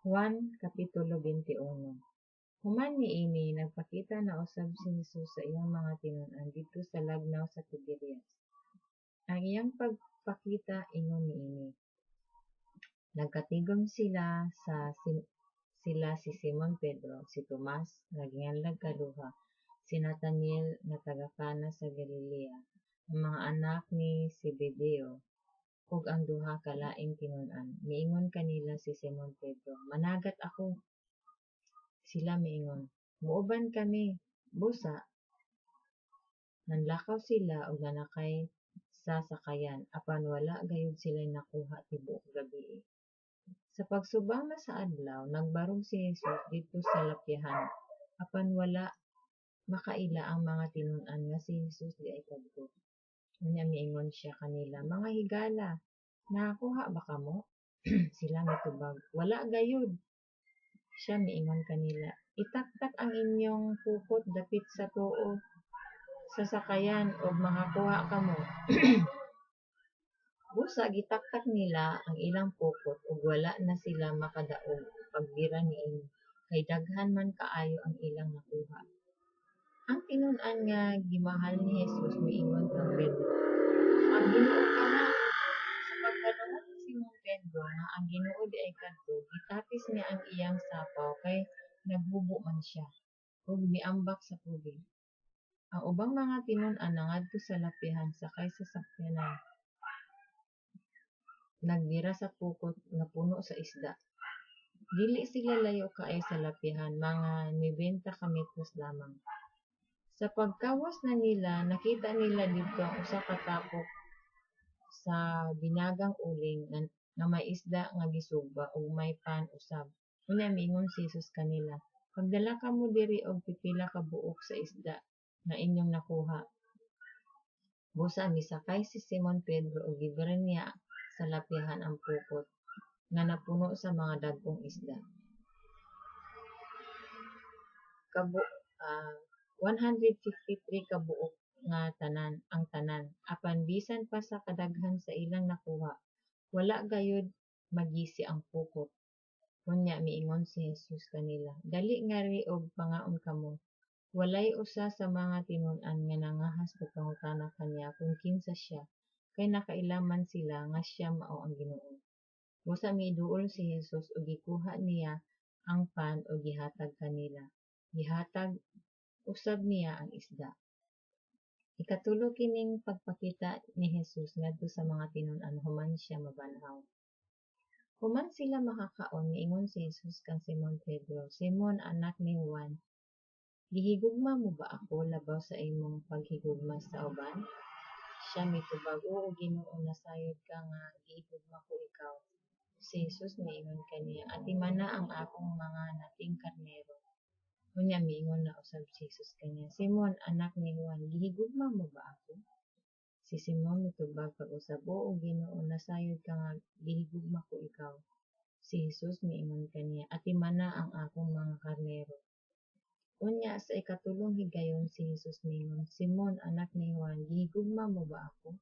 Juan Kapitulo 21. Human niini, nagpakita na usab si Jesus sa iyang mga tinun-an didto sa lagnaw sa Tiberias. Ang iyang pagpakita ingon niini. Nagkatigom sila si Simon Pedro, si Tomas nga ginganlag Kaduha, si Natanael nga taga Cana sa Galilea, ang mga anak ni Zebedeo, ug ang duha ka laing tinun-an. Miingon kanila si Simon Pedro, "Managat ako." Sila miingon, "Muuban kami." Busa, nanlakaw sila ug nanakay sa sakayan, apan wala gayud silay nakuha tibuok gabii. Sa pagsubang na sa adlaw, nagbarog si Jesus didto sa lapyahan, apan wala makaila ang mga tinun-an nga si Jesus diay kadto. Unya miingon siya kanila, "Mga higala, nakakuha ba kamo?" Sila mitubag, "Wala gayud." Siya miingon kanila, "Itaktak ang inyong pukot dapit sa tuo sa sakayan ug makakuha kamo." Busa gitaktak nila ang ilang pukot ug wala na sila makadaog pagbira niini, kay daghan man kaayo ang ilang nakuha. Ang tinun-an nga gimahal ni Jesus miingon kang Pedro, "Ang Ginoo kana." Sa pagkadungog ni Simon Pedro nga ang Ginoo diay kadto, gitapis niya ang iyang sapaw kay naghubo man siya, ug miambak sa tubig. Ang ubang mga tinun-an nangadto sa lapyahan sakay sa sakyanan, nagbira sa pukot nga puno sa isda. Dili sila layo kaayo sa lapyahan, mga 90 ka metros lamang. Sa pagkawas na nila, nakita nila didto ang usa ka tapok sa binagang uling nga may isda nga gisugba ug may pan usab. Unya miingon si Jesus kanila, "Pagdala kamo diri og pipila ka buok sa isda nga inyong nakuha." Busa misakay si Simon Pedro ug gibira niya sa lapyahan ang pukot nga napuno sa mga dag-ong isda. 153 ka buok nga tanan ang tanan. Apan bisan pa sa kadaghan sa ilang nakuha, wala gayud magisi ang pukot. Unya miingon si Jesus kanila, "Dali ngari ug pangaon kamo." Walay usa sa mga tinun-an nga nangahas pagpangutana kaniya kon kinsa siya, kay nakaila man sila nga siya mao ang Ginoo. Busa miduol si Jesus ug gikuha niya ang pan ug gihatag kanila. Gihatag usab niya ang isda. Ikatulo kining pagpakita ni Jesus ngadto sa mga tinun-an human siya mabanhaw. Human sila makakaon, miingon si Jesus kang Simon Pedro, "Simon, anak ni Juan, gihigugma mo ba ako labaw sa imong paghigugma sa uban?" Siya mitubag, "Oo, Ginoo, nasayod ka nga gihigugma ko ikaw." Si Jesus miingon kaniya, "Atimana ang akong mga nating karnero." Unya miingon na usab si Jesus kaniya, "Simon, anak ni Juan, gihigugma mo ba ako?" Si Simon mitubag pag-usab, "Oo, Ginoo, nasayod ka nga gihigugma ko ikaw." Si Jesus miingon kaniya, "Atimana ang akong mga karnero." Unya sa ikatulong higayon si Jesus miingon, "Simon, anak ni Juan, gihigugma mo ba ako?"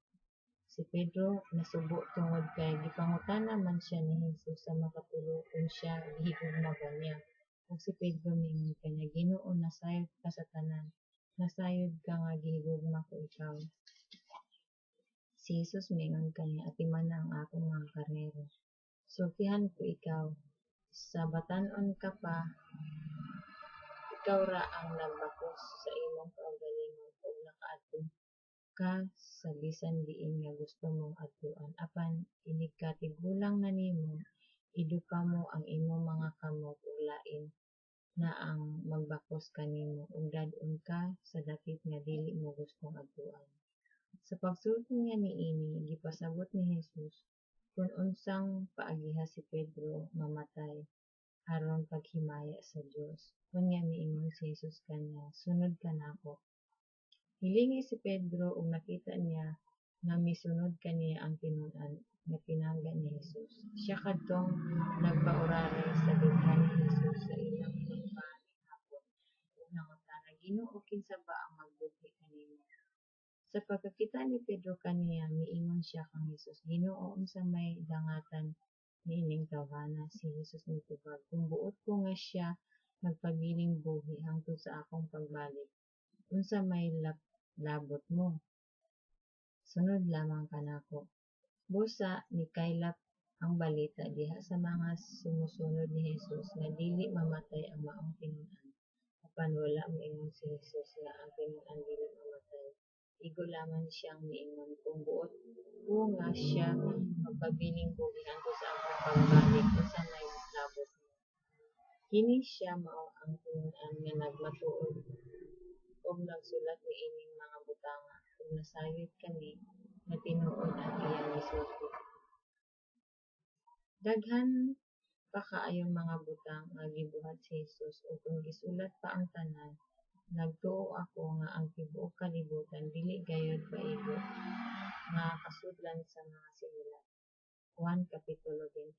Si Pedro nasubo tungod kay gipangutana man siya ni Jesus sa makatulo kung siya gihigugma ba niya. Ug si Pedro miingon kaniya, "Ginoo, nasayod ka sa tanan, nasayod ka nga gihigugma ko ikaw." Si Jesus miingon kaniya, "Atimana ang akong mga karnero. Sultihan ko ikaw, sa batan-on ka pa, ikaw ra ang nagbakos sa imong kaugalingon ug nakaadto ka sa bisan diin nga gusto mong adtuan, apan inig-katigulang na nimo, idupa mo ang imong mga kamot ug lain na ang magbakos kanimo ug dad-on ka sa dapit nga dili mo gustong adtuan." Sa pagsulti niya niini, gipasabot ni Jesus kon unsang paagiha si Pedro mamatay aron paghimaya sa Dios. Unya miingon si Jesus kaniya, "Sunod ka nako." Nilingi si Pedro ug nakita niya nga misunod kaniya ang tinun-an nga tinangga ni Jesus. Siya kadtong nagpauraray sa dughan ni Jesus sa ilang pagpanihapon ug nangutana, "Ginoo, kinsa ba ang magbughi kanimo?" Sa pagkakita ni Pedro kaniya, miingon siya kang Jesus, "Ginoo, unsa may dangatan niining tawhana? Si Jesus mitubag, "Kung buot ko nga siya magpabiling buhi hangtod sa akong pagbalik, unsa may labot mo? Sunod lamang kanako." Busa nikaylap ang balita diha sa mga sumusunod ni Jesus nga dili mamatay ang maong tinun-an. Apan wala moingon si Jesus nga ang tinun-an dili mamatay; igo lamang siyang miingon, "Kung buot ko nga siya magpabiling buhi hangtod sa akong pagbalik, unsa may labot mo? Kini siya mao ang tinun-an nga nagmatuod ug nagsulat niining mga butanga, ug nasayod kami nga tinuod ang iyang gisulti. Daghan pa kaayong mga butang nga gibuhat si Jesus, ug kon gisulat pa ang tanan, nagtuo ako nga ang tibuok kalibutan dili gayud paigo nga kasudlan sa mga sinulat. Juan Kapitulo 21.